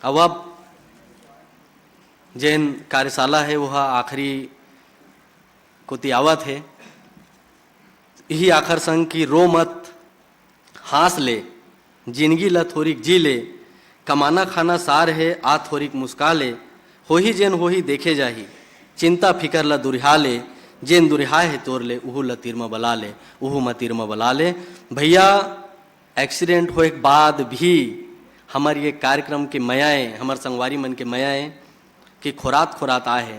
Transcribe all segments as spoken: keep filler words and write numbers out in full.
अब अब जेन कार्यशाला हे, वो ह आखिरी कोति आवत हे। यही आखर संग कि रो मत, हाँस ले, जिनगी ला थोरिक जी ले, कमाना खाना सार हे, आ थोरिक मुस्का ले, होही जेन होही देखे जाही, चिंता फिकर ला दुरिहा ले, जेन दुरिहा हे तोर ले, उहू ला तीर म बला ले, उहू म तीर म बला ले। भैया, एक्सीडेंट होए के बाद भी हमर ये कार्यक्रम के मया ए, हमर संगवारी मन के मया ए कि खोरात खोरात आए हे,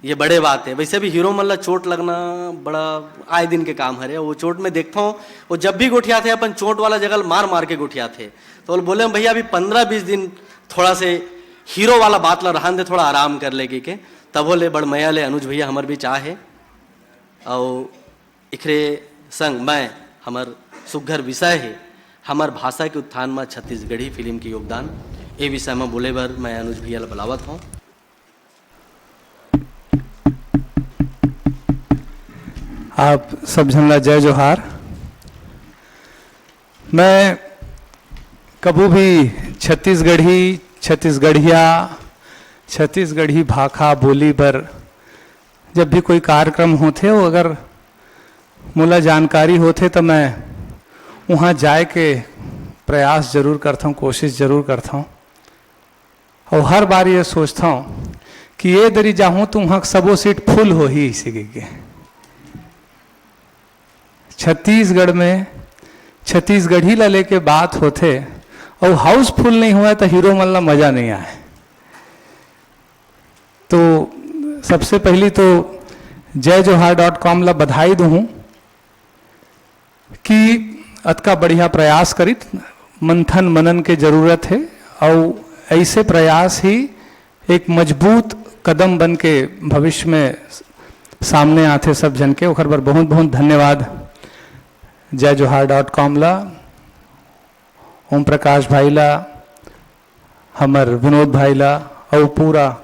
ये बड़े बात हे। वैसे भी हीरो मन ला चोट लगना बड़ा आए दिन के काम हरे। वो चोट में देखता हूँ, वो जब भी गोठियाथे, अपन चोट वाला जगह मार मार के गोठियाथे। तो बोले, "भैया, अभी पंद्रह बीस दिन थोड़ा से हीरो वाला बात ला रहन दे, थोड़ा आराम कर लेगी के।" तब बोले, "बड़ मया ले अनुज भैया हमर बीच आ हे।" और एकरे संग मैं, हमर सुग्घर विषय हे, हमर भाषा के उत्थान म छत्तीसगढ़ी फिल्म के योगदान, ए विषय म बोले बर मैं अनुज भैया ल बलावत हौं। आप सब झन ला जय जोहार। मैं कभू भी छत्तीसगढ़ी, छत्तीसगढ़िया, छत्तीसगढ़ी भाखा बोली बर जब भी कोई कार्यक्रम होथे, वो अगर मोला जानकारी होथे, त मैं उहाँ जाए के प्रयास जरूर करथौं, कोशिश जरूर करथौं। अउ हर बार ये सोचथौं कि ये दरी जाहूँ, त उहाँ के सबो सीट फुल होही, अइसे कहिके। छत्तीसगढ़ में छत्तीसगढ़ी ला लेके बात होथे, अउ हाउसफुल नहीं होवय, त हीरो मन ला मजा नहीं आए। तो सबसे पहली तो जय जोहार डॉट कॉम ला बधाई दूहूँ कि अतका बढ़िया प्रयास करिस। मंथन मनन के जरूरत हे, अउ ऐसे प्रयास ही एक मजबूत कदम बन के भविष्य में सामने आथे सब झन के। ओकर बर बहुत बहुत धन्यवाद जय जोहार डॉट कॉम ला, ओम प्रकाश भाई ला, हमर विनोद भाई ला, अउ पूरा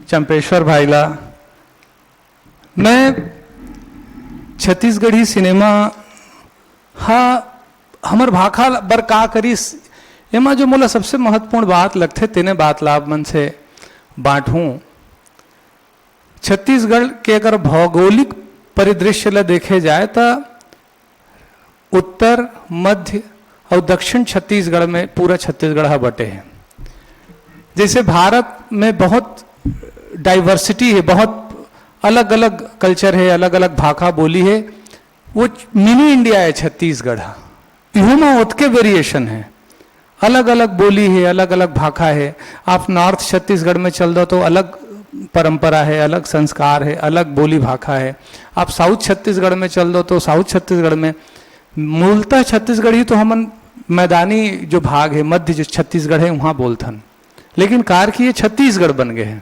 चंपेश्वर भाई ला। मैं छत्तीसगढ़ी सिनेमा हा हमर भाखा बर का करिस, एमा जो मोला सबसे महत्वपूर्ण बात लगथे, तेने बात ला आप मन से बांटहूँ। छत्तीसगढ़ के अगर भौगोलिक परिदृश्य ला देखे जाए, त उत्तर, मध्य अउ दक्षिण छत्तीसगढ़ में पूरा छत्तीसगढ़ ह बटे हे। जैसे भारत में बहुत डाइवर्सिटी हे, बहुत अलग-अलग कल्चर हे, अलग-अलग भाखा बोली हे, वो मिनी इंडिया हे छत्तीसगढ़ ह। इहू में ओतके वेरिएशन हे, अलग-अलग बोली हे, अलग-अलग भाखा हे। आप नॉर्थ छत्तीसगढ़ में चल दो तो अलग परंपरा हे, अलग संस्कार हे, अलग बोली भाखा हे। आप साउथ छत्तीसगढ़ में चल दो तो साउथ छत्तीसगढ़ में, मूलतः छत्तीसगढ़ी तो हमन मैदानी जो भाग हे, मध्य जो छत्तीसगढ़ हे, उहाँ बोलथन, लेकिन कार की ये छत्तीसगढ़ बन गए हे।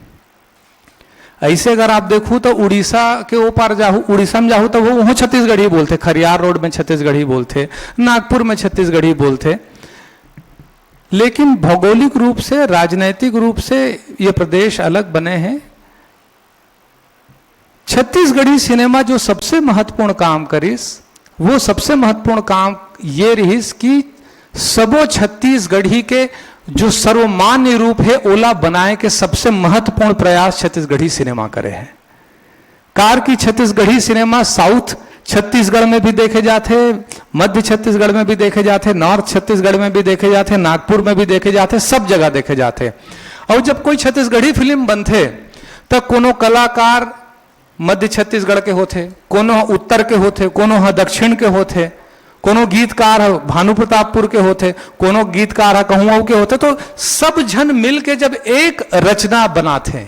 ऐसे अगर आप देखू तो उड़ीसा के ओ पार जाहू, उड़ीसा में जाहू तो वो उहों छत्तीसगढ़ी बोलथे, खरियार रोड में छत्तीसगढ़ी बोलथे, नागपुर में छत्तीसगढ़ी बोलथे। लेकिन भौगोलिक रूप से, राजनैतिक रूप से ये प्रदेश अलग बने हे। छत्तीसगढ़ी सिनेमा जो सबसे महत्वपूर्ण काम करिस, वो सबसे महत्वपूर्ण काम ये रहिस कि सबो छत्तीसगढ़ी के जो सर्वमान्य रूप हे, ओला बनाए के सबसे महत्वपूर्ण प्रयास छत्तीसगढ़ी सिनेमा करे हे। कार की छत्तीसगढ़ी सिनेमा साउथ छत्तीसगढ़ में भी देखे जाथे, मध्य छत्तीसगढ़ में भी देखे जाथे, नॉर्थ छत्तीसगढ़ में भी देखे जाथे, नागपुर में भी देखे जाथे, सब जगह देखे जाथे। अउ जब कोई छत्तीसगढ़ी फिल्म बनथे, त कोनो कलाकार मध्य छत्तीसगढ़ के होथे, कोनो ह उत्तर के होथे, कोनो ह दक्षिण के होथे, कोनो गीतकार ह भानु प्रतापपुर के होथे, कोनो गीतकार ह कहूँ अउ के होथे। तो सब झन मिल के जब एक रचना बनाथे,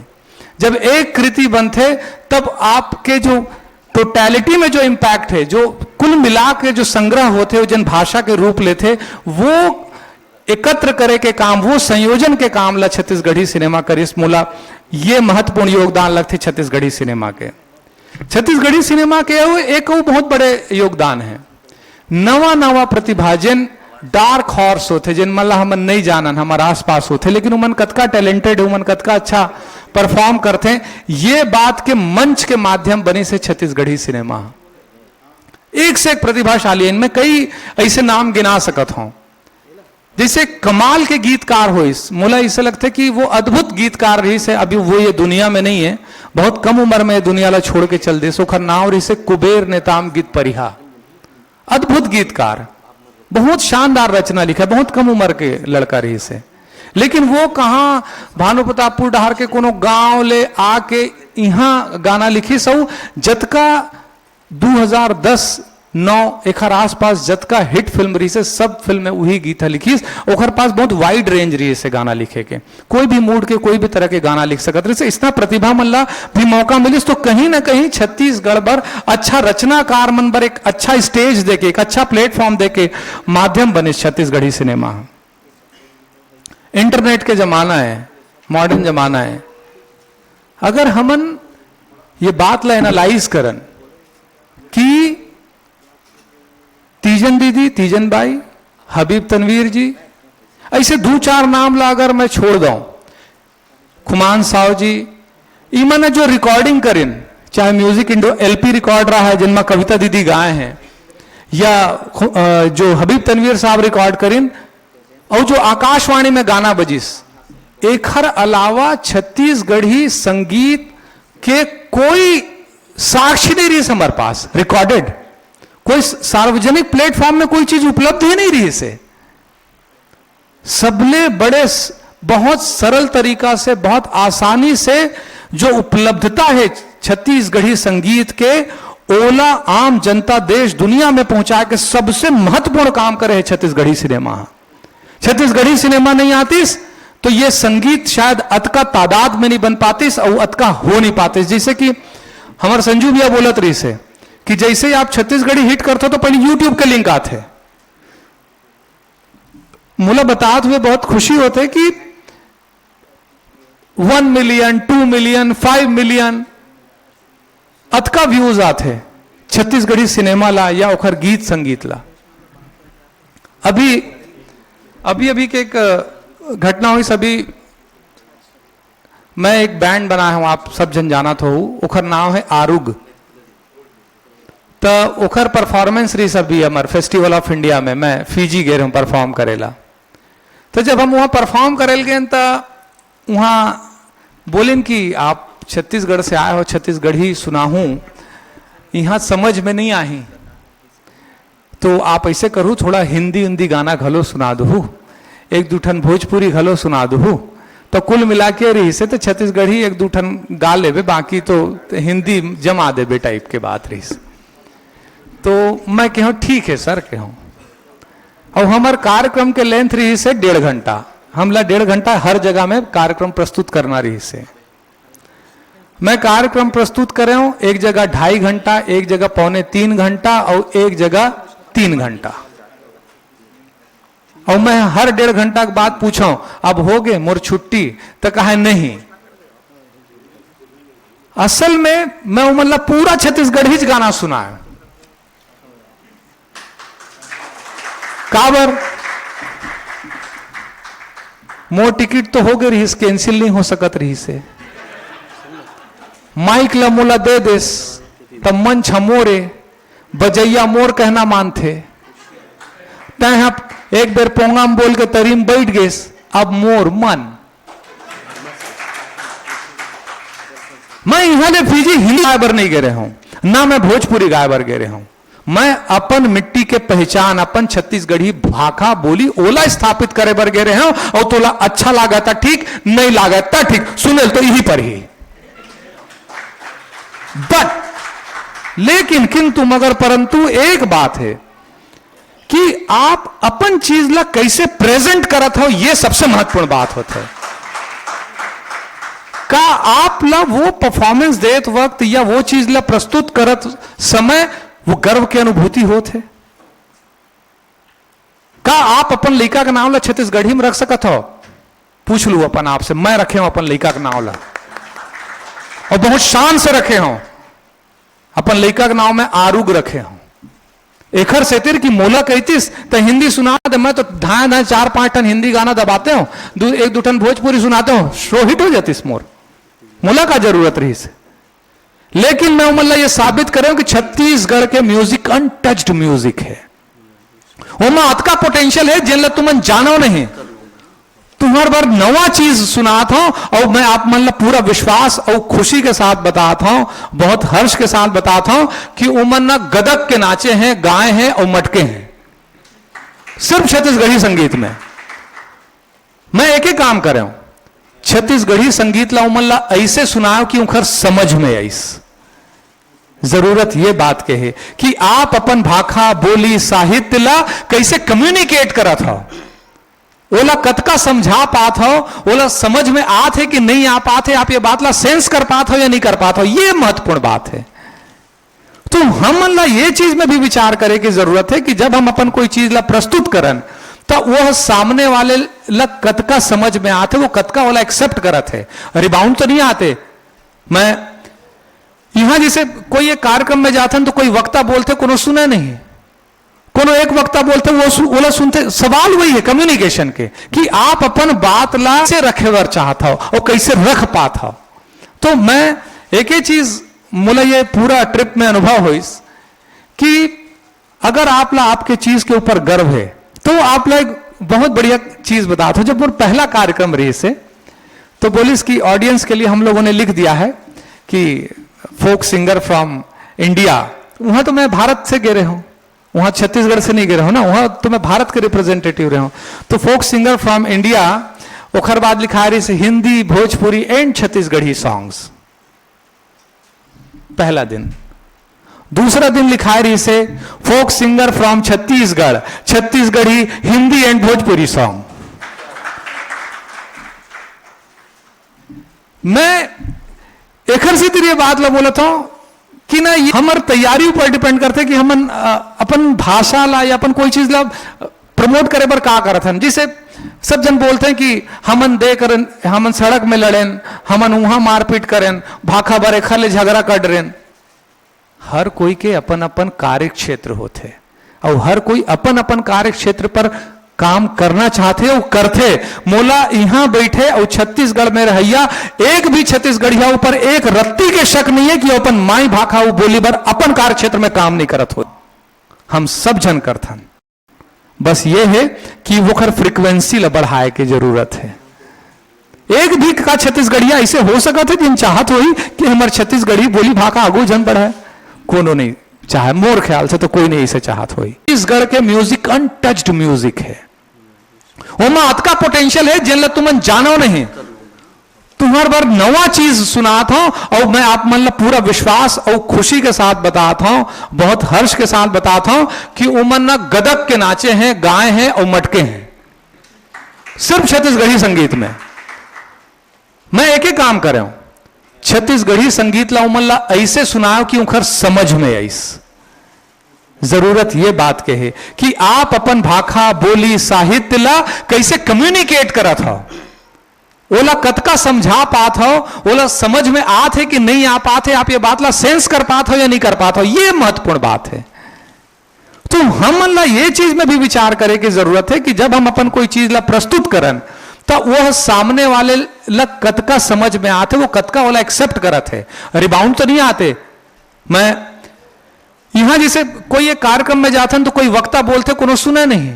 जब एक कृति बनथे, तब आपके जो टोटैलिटी में जो इम्पैक्ट हे, जो कुल मिला के जो संग्रह होथे, वो जन भाषा के रूप लेथे, वो एकत्र करे के काम, वो संयोजन के काम ला छत्तीसगढ़ी सिनेमा करिस। मोला ये महत्वपूर्ण योगदान लगथे छत्तीसगढ़ी सिनेमा के। छत्तीसगढ़ी सिनेमा के अउ एक अउ बहुत बड़े योगदान हे, नवा नवा प्रतिभा, जेन डार्क हॉर्स होथे, जेन मन ला हमन नइ जानन, हमर आसपास होथे, लेकिन उमन कतका टैलेंटेड हे, उमन कतका अच्छा परफॉर्म करथे, ये बात के मंच के माध्यम बनिस हे छत्तीसगढ़ी सिनेमा। एक से एक प्रतिभाशाली हे, इनमें कई ऐसे नाम गिना सकत हौं। जैसे कमाल के गीतकार होइस, मोला ऐसे लगथे कि वो अद्भुत गीतकार रहिस हे। अभी वो ये दुनिया में नहीं है, बहुत कम उम्र में ये दुनिया ला छोड़ के चल दिस। ओखर नाम रहिस हे कुबेर नेताम गीत परिहा। अद्भुत गीतकार, बहुत शानदार रचना लिखा, बहुत कम उम्र के लड़का रहिस हे। लेकिन वो कहाँ भानुप्रतापपुर डहार के कोनो गांव ले आके इहाँ गाना लिखिस, अउ जतका दू हजार दस नौ एखर आसपास जतका हिट फिल्म रहिस हे, सब फिल्म में उही गीत ह लिखिस। ओखर पास बहुत वाइड रेंज रहिस हे गाना लिखे के, कोई भी मूड के, कोई भी तरह के गाना लिख सकत रहिस हे। इसना प्रतिभा मन ला भी मौका मिलिस, तो कहीं ना कहीं छत्तीसगढ़ बर अच्छा रचनाकार मन बर एक अच्छा स्टेज देके, एक अच्छा प्लेटफॉर्म देके माध्यम बनिस छत्तीसगढ़ी सिनेमा। इंटरनेट के जमाना है, मॉडर्न जमाना है। अगर हमन ये बात ला एनालाइज करन कि तीजन दीदी, तीजन बाई, हबीब तनवीर जी, ऐसे दू चार नाम ला अगर मैं छोड़ दूं, खुमान साव जी, इमन जो रिकॉर्डिंग करिन, चाहे म्यूजिक इंडो एलपी रिकॉर्ड रहा है, जिनमा कविता दीदी गाए हैं, या खु-, अ, जो हबीब तनवीर साहब रिकॉर्ड करिन, और जो आकाशवाणी में गाना बजिस, एखर अलावा छत्तीसगढ़ी संगीत के कोई साक्ष्य नहीं रहिस हमारे पास रिकॉर्डेड। कोई सार्वजनिक प्लेटफॉर्म में कोई चीज उपलब्ध ही नहीं रहिस हे। सबले बड़े स-, बहुत सरल तरीका से, बहुत आसानी से जो उपलब्धता है छत्तीसगढ़ी संगीत के, ओला आम जनता देश दुनिया में पहुंचा के सबसे महत्वपूर्ण काम करे है छत्तीसगढ़ी सिनेमा। छत्तीसगढ़ी सिनेमा नहीं आतिस तो ये संगीत शायद अतका तादाद में नहीं बन पातिस और अतका हो नहीं पातिस। जैसे कि हमारे संजू भैया बोलत रहिस हे कि जैसे ही आप छत्तीसगढ़ी हिट करते हो तो पहले यूट्यूब के लिंक आते हैं। मोला बतात हुए बहुत खुशी होते कि one million, two million, five million अतका व्यूज आते छत्तीसगढ़ी सिनेमा ला या ओखर गीत संगीत ला। अभी अभी अभी के एक घटना हुई, सभी मैं एक बैंड बनाए हूँ, आप सब जन जानत हो, ओखर नाम है आरुग। त ओखर परफॉर्मेंस रहिस अभी हमर फेस्टिवल ऑफ इंडिया में, मैं फीजी गे रहूँ परफॉर्म करेला। तो जब हम वहाँ परफॉर्म करेल गए त वहाँ बोलिन कि आप छत्तीसगढ़ से आए हो, छत्तीसगढ़ी सुनाहूँ, यहाँ समझ में नहीं आही, तो आप ऐसे करू, थोड़ा हिंदी हिंदी गाना घलो सुना दू, एक दू ठन भोजपुरी घलो सुना दू। तो कुल मिला के रहिस हे तो छत्तीसगढ़ी एक दू ठन गा लेबे, बाकी तो हिंदी जमा देबे टाइप के बात रहिस। तो मैं कहूँ ठीक है सर, कहूँ। और हमार कार्यक्रम के लेंथ रहिस हे डेढ़ घंटा, हमला डेढ़ घंटा हर जगह में कार्यक्रम प्रस्तुत करना रहिस हे। मैं कार्यक्रम प्रस्तुत करे हूँ, एक जगह ढाई घंटा, एक जगह पौने तीन घंटा और एक जगह तीन घंटा। और मैं हर डेढ़ घंटा के बाद पूछा हूँ, अब हो गए मोर छुट्टी? तो कहा नहीं। असल में मैं वो मतलब पूरा छत्तीसगढ़ी गाना सुना है। काबर? मोर टिकट तो हो गए रहिस, कैंसिल नहीं हो सकत रहिस हे। माइक ला मोला दे देस, तब मंच ह मोरे, बजैया मोर कहना मानथे। तैं ह एक बेर पोंगा म बोल के तरी म बैठ गेस, अब मोर मन। मैं इहाँ ले फीजी हिंदी गाए बर नहीं गे रहे हूँ, ना मैं भोजपुरी गाए बर गे रहे हूँ। मैं अपन मिट्टी के पहचान, अपन छत्तीसगढ़ी भाखा बोली, ओला स्थापित करे बर गे रहे हूँ। और तोला अच्छा लागा त ठीक, नहीं लागा त ठीक, सुनेल तो यही पर ही। बट लेकिन किंतु मगर परंतु एक बात है कि आप अपन चीज ला कैसे प्रेजेंट करत हो, ये सबसे महत्वपूर्ण बात होत है। का आप ला वो परफॉर्मेंस देत वक्त या वो चीज ला प्रस्तुत करत समय वो गर्व के अनुभूति होत है? का आप अपन लइका के नाम ला छत्तीसगढ़ी में रख सकत हो? पूछ लू अपन आप से, मैं रखे हूं अपन लइका के नाम ला, और बहुत शान से रखे हूं। अपन लइका के नाम में आरुग रखे हूं। एखर सेतिर कि मोला कहितिस त हिंदी सुना दे, मैं तो धाए धाए चार पांच ठन हिंदी गाना दबाते हूं, दू, एक दू ठन भोजपुरी सुनाते हूं, शो हिट हो जातिस मोर। मोला का जरूरत रहिस? लेकिन मैं उमन ला ये साबित करे हूं कि छत्तीसगढ़ के म्यूजिक अनटच्ड म्यूजिक है। ओमा अतका पोटेंशियल हे, जेन ल तुमन जानो नहीं। तुम्हार बर नवा चीज सुनात हूं, और मैं आप मन ला पूरा विश्वास और खुशी के साथ बतात हूं, बहुत हर्ष के साथ बतात हूं कि उमन न गदक के नाचे हैं, गाए हैं और मटके हैं, सिर्फ छत्तीसगढ़ी संगीत में। मैं एक ही काम करे हूं, छत्तीसगढ़ी संगीत ला उमन ला ऐसे सुनाओ कि उनकर समझ में आइस। जरूरत ये बात के है कि आप अपन भाखा, बोली, साहित्य ला कैसे कम्युनिकेट करत हो, ओला कतका समझा पात हो, ओला समझ में आत है कि नहीं आ पात है, आप ये बात ला सेंस कर पात हो या नहीं कर पात हो, ये महत्वपूर्ण बात है। तो हमन ला ये चीज में भी विचार करे की जरूरत है कि जब हम अपन कोई चीज ला प्रस्तुत करन, तो वह सामने वाले ला कतका समझ में आत है, वो कतका ओला एक्सेप्ट करत है। रिबाउंड तो नहीं आते। मैं यहां जैसे कोई एक कार्यक्रम में जाथन तो कोई वक्ता बोलथे, कोनो सुने नहीं, कोनो एक वक्ता बोलथे, वो सु-, ओला सुनथे। सवाल वही है कम्युनिकेशन के कि आप अपन बात ला कैसे रखे बर चाहत हो और कैसे रख पात हो। तो मैं एक ही चीज, मोला ये पूरा ट्रिप में अनुभव होइस कि अगर आप ला आपके चीज के ऊपर गर्व है, तो आप ला एक बहुत बढ़िया चीज बतात हूं। जब मोर पहला कार्यक्रम रहिस हे, तो बोलिस कि ऑडियंस के लिए हम लोगों ने लिख दिया है कि फोक सिंगर फ्रॉम इंडिया। वहां तो मैं भारत से गे रहे हूं, वहां छत्तीसगढ़ से नहीं गे रहे हूं ना, वहां तो मैं भारत के रिप्रेजेंटेटिव रहे हूं। तो फोक सिंगर फ्रॉम इंडिया, ओखर बाद लिखाय रहिस हिंदी, भोजपुरी एंड छत्तीसगढ़ी सॉन्ग्स। पहला दिन। दूसरा दिन लिखाय रहिस हे folk singer from Chhattisgarh, Chhattisgarhi Hindi and Bhojpuri song. मैं एखर सेती ये बात ला बोलत हूं कि ना, ये हमर तैयारी ऊपर डिपेंड करथे कि हमन, अ, अपन भाषा ला या अपन कोई चीज ला, अ, प्रमोट करे बर का करत हन। जैसे सब जन बोलथे कि हमन दे करन, हमन सड़क में लड़ेन, हमन उहां मारपीट करेन, भाखा बर एखर ले झगड़ा कर डरेन। हर कोई के अपन अपन कार्य क्षेत्र होथे, अउ हर कोई अपन अपन कार्य क्षेत्र पर काम करना चाहथे अउ करथे। मोला इहां बैठे अउ छत्तीसगढ़ में रहइया एक भी छत्तीसगढ़िया ऊपर एक रत्ती के शक नहीं है कि अपन माई भाखा अउ बोली बर अपन कार्य क्षेत्र में काम नहीं करत हो। हम सब झन करथन। बस ये है कि ओखर फ्रीक्वेंसी ला बढ़ाए के जरूरत है। एक भी का छत्तीसगढ़िया ऐसे हो सकत है जिन चाहत होही कि हमर छत्तीसगढ़ी बोली भाखा आगू झन बढ़ाए? कोनो नहीं चाहे, मोर ख्याल से तो कोई नहीं ऐसे चाहत होही। छत्तीसगढ़ के म्यूजिक अनटच्ड म्यूजिक है, ओमा अतका पोटेंशियल है जेन ला तुमन जानो नहीं। तुम्हार बर नवा चीज सुनात हूं और मैं आप मन ला पूरा विश्वास और खुशी के साथ बतात हूं, बहुत हर्ष के साथ बतात हूं कि उमन न गदक के नाचे हैं, गाए हैं और मटके हैं, सिर्फ छत्तीसगढ़ी संगीत में। मैं एक ही काम करे हूं, छत्तीसगढ़ी संगीत ला उमन ला ऐसे सुनाओ कि उनकर समझ में आइस। जरूरत ये बात के है कि आप अपन भाखा, बोली, साहित्य ला कैसे कम्युनिकेट करत हो, ओला कतका समझा पात हो, ओला समझ में आत है कि नहीं आ पात है, आप ये बात ला सेंस कर पात हो या नहीं कर पात हो, ये महत्वपूर्ण बात है। तो हमन ला ये चीज में भी विचार करे की जरूरत है कि जब हम अपन कोई चीज ला प्रस्तुत करन, तो वह सामने वाले ला कतका समझ में आत है, वो कतका ओला एक्सेप्ट करत है। रिबाउंड तो नहीं आते। मैं यहां जैसे कोई एक कार्यक्रम में जाथन तो कोई वक्ता बोलथे, कोनो सुने नहीं,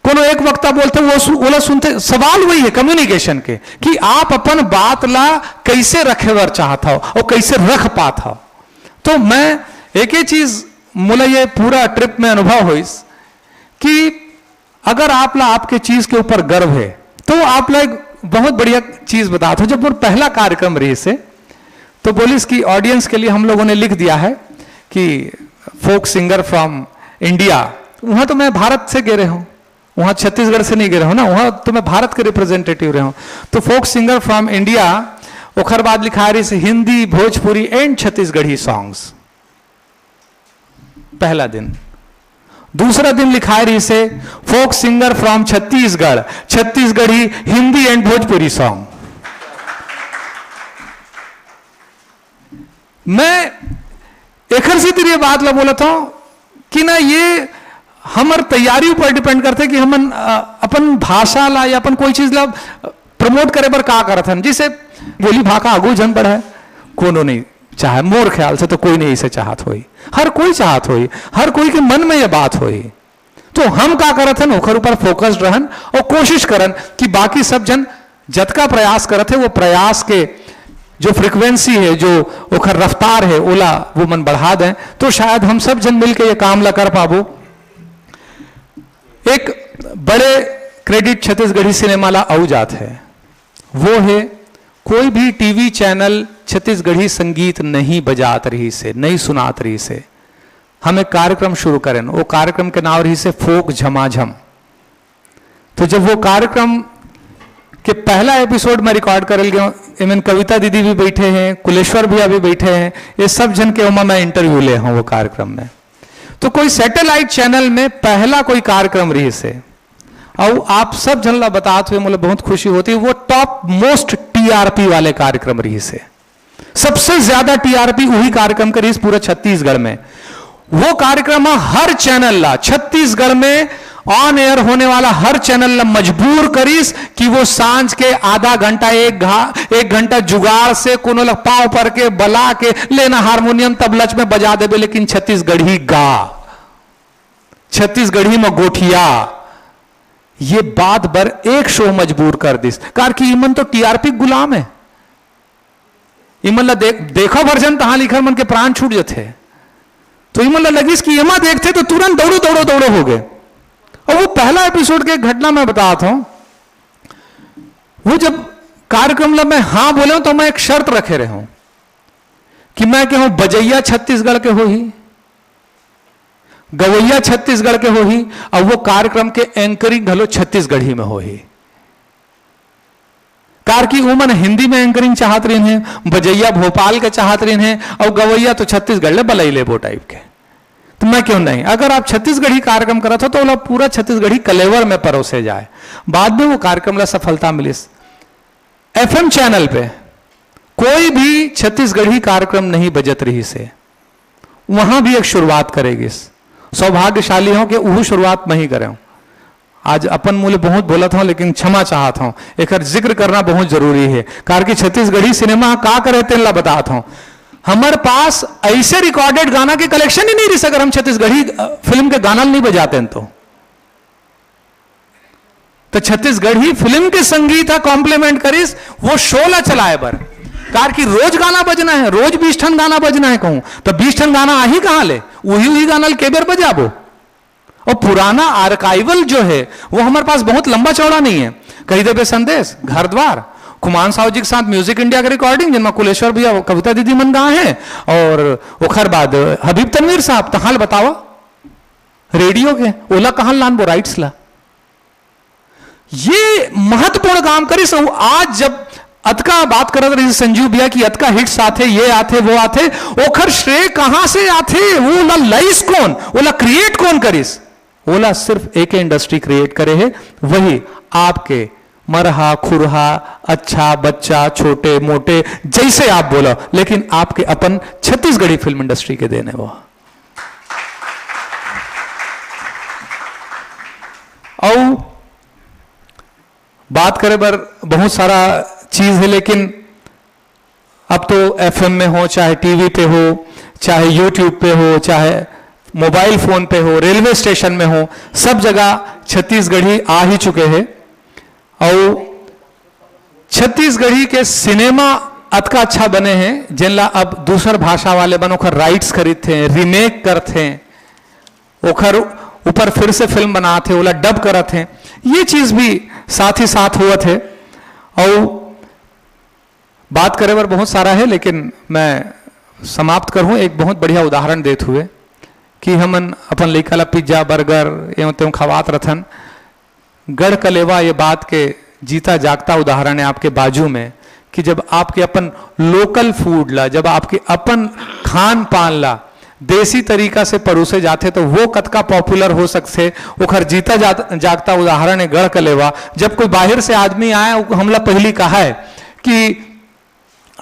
कोनो एक वक्ता बोलथे, वो सु-, ओला सुनथे। सवाल वही है कम्युनिकेशन के कि आप अपन बात ला कैसे रखे बर चाहत हो और कैसे रख पात हो। तो मैं एक ही चीज, मोला ये पूरा ट्रिप में अनुभव होइस कि अगर आप ला आपके चीज के ऊपर गर्व है, तो आप ला एक बहुत बढ़िया चीज बतात हूं। जब मोर पहला कार्यक्रम रहिस हे, तो बोलिस कि ऑडियंस के लिए हम लोगों ने लिख दिया है कि फोक सिंगर फ्रॉम इंडिया। वहां तो मैं भारत से गे रहे हूं, वहां छत्तीसगढ़ से नहीं गे रहे हूं ना, वहां तो मैं भारत के रिप्रेजेंटेटिव रहे हूं। तो फोक सिंगर फ्रॉम इंडिया, ओखर बाद लिखाय रहिस हिंदी, भोजपुरी एंड छत्तीसगढ़ी सॉन्ग्स। पहला दिन। दूसरा दिन लिखाय रहिस हे folk singer from Chhattisgarh, Chhattisgarhi Hindi and Bhojpuri song. मैं एखर सेती ये बात ला बोलत हूं कि ना, ये हमर तैयारी ऊपर डिपेंड करथे कि हमन, अ, अपन भाषा ला या अपन कोई चीज ला प्रमोट करे बर का करत हन। जैसे बोली भाखा आगू झन बढ़ाए, कोनो नहीं चाहे, मोर ख्याल से तो कोई नहीं ऐसे चाहत होही। हर कोई चाहत होही, हर कोई के मन में ये बात होही। तो हम का करत हन, ओखर ऊपर फोकस्ड रहन और कोशिश करन कि बाकी सब जन जतका प्रयास करत हे, वो प्रयास के जो फ्रीक्वेंसी है, जो ओखर रफ्तार है, ओला वो मन बढ़ा दें, तो शायद हम सब जन मिलके ये काम ला कर पाबो। एक बड़े क्रेडिट छत्तीसगढ़ी सिनेमा ला अउ जात है, वो है कोई भी टीवी चैनल छत्तीसगढ़ी संगीत नहीं बजात रहिस हे, नहीं सुनात रहिस हे। हम एक कार्यक्रम शुरू करेन, वो कार्यक्रम के नाम रहिस हे फोक झमाझम। तो जब वो कार्यक्रम के पहला एपिसोड में रिकॉर्ड करल गया, एमन कविता दीदी भी बैठे हैं, कुलेश्वर भैया भी बैठे हैं, ये सब जन के ओमा मैं इंटरव्यू ले हूँ वो कार्यक्रम में। तो कोई सैटेलाइट चैनल में पहला कोई कार्यक्रम रहिस हे, अउ आप सब जन ला बतात हुए मोला बहुत खुशी होती है, वो टॉप मोस्ट टीआरपी वाले कार्यक्रम रहिस हे। सबसे ज्यादा टीआरपी वही कार्यक्रम के रहिस पूरा छत्तीसगढ़ में। वो कार्यक्रम ह हर चैनल ला, छत्तीसगढ़ में ऑन एयर होने वाला हर चैनल ला मजबूर करिस कि वो सांझ के आधा घंटा, एक घा-, एक घंटा जुगाड़ से कोनो ला पांव पर के बला के लेना हारमोनियम तबलच में बजा देबे, लेकिन छत्तीसगढ़ी गा, छत्तीसगढ़ी में गोठिया, ये बात बर एक शो मजबूर कर दिस। कार कि इमन तो टीआरपी गुलाम है। इमन ला देख, देखो भर जन तहां लिखर मन के प्राण छूट जथे। तो इमन ला लगिस कि एमा देखथे तो तुरंत दौड़ो, दौड़ो, दौड़ो हो गए। और वो पहला एपिसोड के घटना मैं बतात हूं, वो जब कार्यक्रम ला मैं हां बोले हूं, तो मैं एक शर्त रखे रहे हूं कि मैं कहूं, बजैया छत्तीसगढ़ के होही, गवैया छत्तीसगढ़ के होही, और वो कार्यक्रम के एंकरिंग घलो छत्तीसगढ़ी में होही। कार कि उमन हिंदी में एंकरिंग चाहत रहिन हे, बजैया भोपाल के चाहत रहिन हे, और गवैया तो छत्तीसगढ़ ले बलई लेबो टाइप के। तो मैं कहूं नहीं, अगर आप छत्तीसगढ़ी कार्यक्रम करत हो तो ओला पूरा छत्तीसगढ़ी कलेवर में परोसे जाए, बाद में वो कार्यक्रम ला सफलता मिलिस। एफएम चैनल पे कोई भी छत्तीसगढ़ी कार्यक्रम नहीं बजत रहिस हे, वहां भी एक शुरुआत करे गिस। सौभाग्यशाली हूं कि उहू शुरुआत मैं ही करे हूं। आज अपन मुंह ले बहुत बोलत हूं, लेकिन क्षमा चाहत हूं, एकर जिक्र करना बहुत जरूरी है, कार कि छत्तीसगढ़ी सिनेमा का करे तेन ला बतात हूं। हमर पास ऐसे रिकॉर्डेड गाना के कलेक्शन ही नहीं रहिस अगर हम छत्तीसगढ़ी, अ, फिल्म के गाना नहीं बजाते हैं तो। तो छत्तीसगढ़ी फिल्म के संगीत हा कॉम्प्लीमेंट करिस वो शो ला चलाए बर, कार कि रोज गाना बजना है, रोज बीस ठन गाना बजना है कहूं, तो बीस ठन गाना आही कहां ले? उही उही गाना ल के बेर बजाबो? और पुराना आर्काइवल जो है वो हमारे पास बहुत लंबा चौड़ा नहीं है। कही देबे संदेश, घर द्वार, कुमान साहू जी के साथ म्यूजिक इंडिया के रिकॉर्डिंग, जिनमें कुलेश्वर भैया, कविता दीदी मन गा हैं, और ओखर बाद हबीब तनवीर साहब, तहां ल बतावा रेडियो के, ओला कहां लानबो राइट्स ला? ये महत्वपूर्ण काम करिस। अउ आज जब अतका बात करत रहिस संजीव भैया कि अतका हिट्स आथे, ये आथे, वो आथे, ओखर श्रेय कहां से आथे? वो ला लइस कौन? वो ला क्रिएट कौन करिस? वो ला सिर्फ एक इंडस्ट्री क्रिएट करे है, वही आपके मरहा, खुरहा, अच्छा, बच्चा, छोटे, मोटे, जैसे आप बोला, लेकिन आपके अपन छत्तीसगढ़ी फिल्म इंडस्ट्री के देने वो। अउ बात करे बर बहुत सारा चीज है, लेकिन अब तो एफएम में हो, चाहे टीवी पे हो, चाहे यूट्यूब पे हो, चाहे मोबाइल फोन पे हो, रेलवे स्टेशन में हो, सब जगह छत्तीसगढ़ी आ ही चुके हैं। और छत्तीसगढ़ी के सिनेमा अतका अच्छा बने हैं, जेन ला अब दूसर भाषा वाले मन ओखर राइट्स खरीदथे, रीमेक करथे, ओखर ऊपर फिर से फिल्म बनाथे, ओला डब करथे। ये चीज भी साथ ही साथ होवत है। और बात करे बर बहुत सारा है, लेकिन मैं समाप्त करहूं एक बहुत बढ़िया उदाहरण देत हुए कि हमन अपन लइका ला पिज्जा, बर्गर, एवं तेवं खवात रथन। गढ़ कलेवा ये बात के जीता जागता उदाहरण है आपके बाजू में कि जब आपके अपन लोकल फूड ला, जब आपके अपन खान पान ला देसी तरीका से परोसे जाथे, तो वो कतका पॉपुलर हो सकथे, ओखर जीता जात-, जागता उदाहरण है गढ़ कलेवा। जब कोई बाहर से आदमी आए, हमला पहली कहा है कि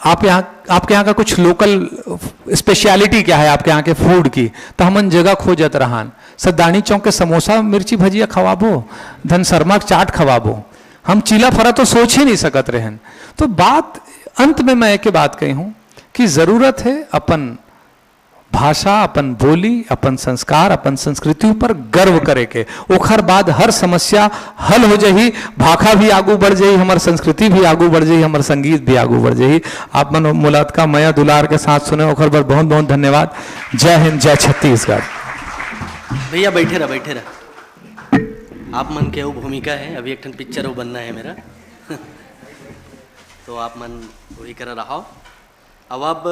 आप यहाँ, आपके यहाँ का कुछ लोकल स्पेशलिटी क्या है आपके यहाँ के फूड की, तो हमन जगह खोजत रहन, सरदानी चौक के समोसा, मिर्ची भजिया खवाबो, धन शर्मा के चाट खवाबो। हम चीला फरा तो सोच ही नहीं सकत रहन। तो बात, अंत में मैं एक बात कही हूँ कि जरूरत है अपन भाषा, अपन बोली, अपन संस्कार, अपन संस्कृति ऊपर गर्व करे के। ओखर बाद हर समस्या हल हो जाही, भाखा भी आगू बढ़ जाही, हमर संस्कृति भी आगू बढ़ जाही, हमर संगीत भी आगू बढ़ जाही। आप मन मोला अतका मया दुलार के साथ सुने, ओखर बर बहुत बहुत धन्यवाद। जय हिंद, जय छत्तीसगढ़। भैया बैठे रह, बैठे रह। आप मन के वो भूमिका है, अभी एक ठन पिक्चर वो बनना है मेरा। तो आप मन वही करा रहा। अब अब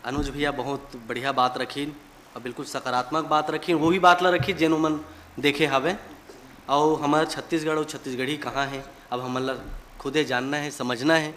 अनुज भैया बहुत बढ़िया बात रखिन, और बिल्कुल सकारात्मक बात रखिन, वही बात ला रखिन जेन ओमन देखे हवे। और हमारा छत्तीसगढ़ और छत्तीसगढ़ी कहाँ है, अब हमन ला खुदे जानना है, समझना है।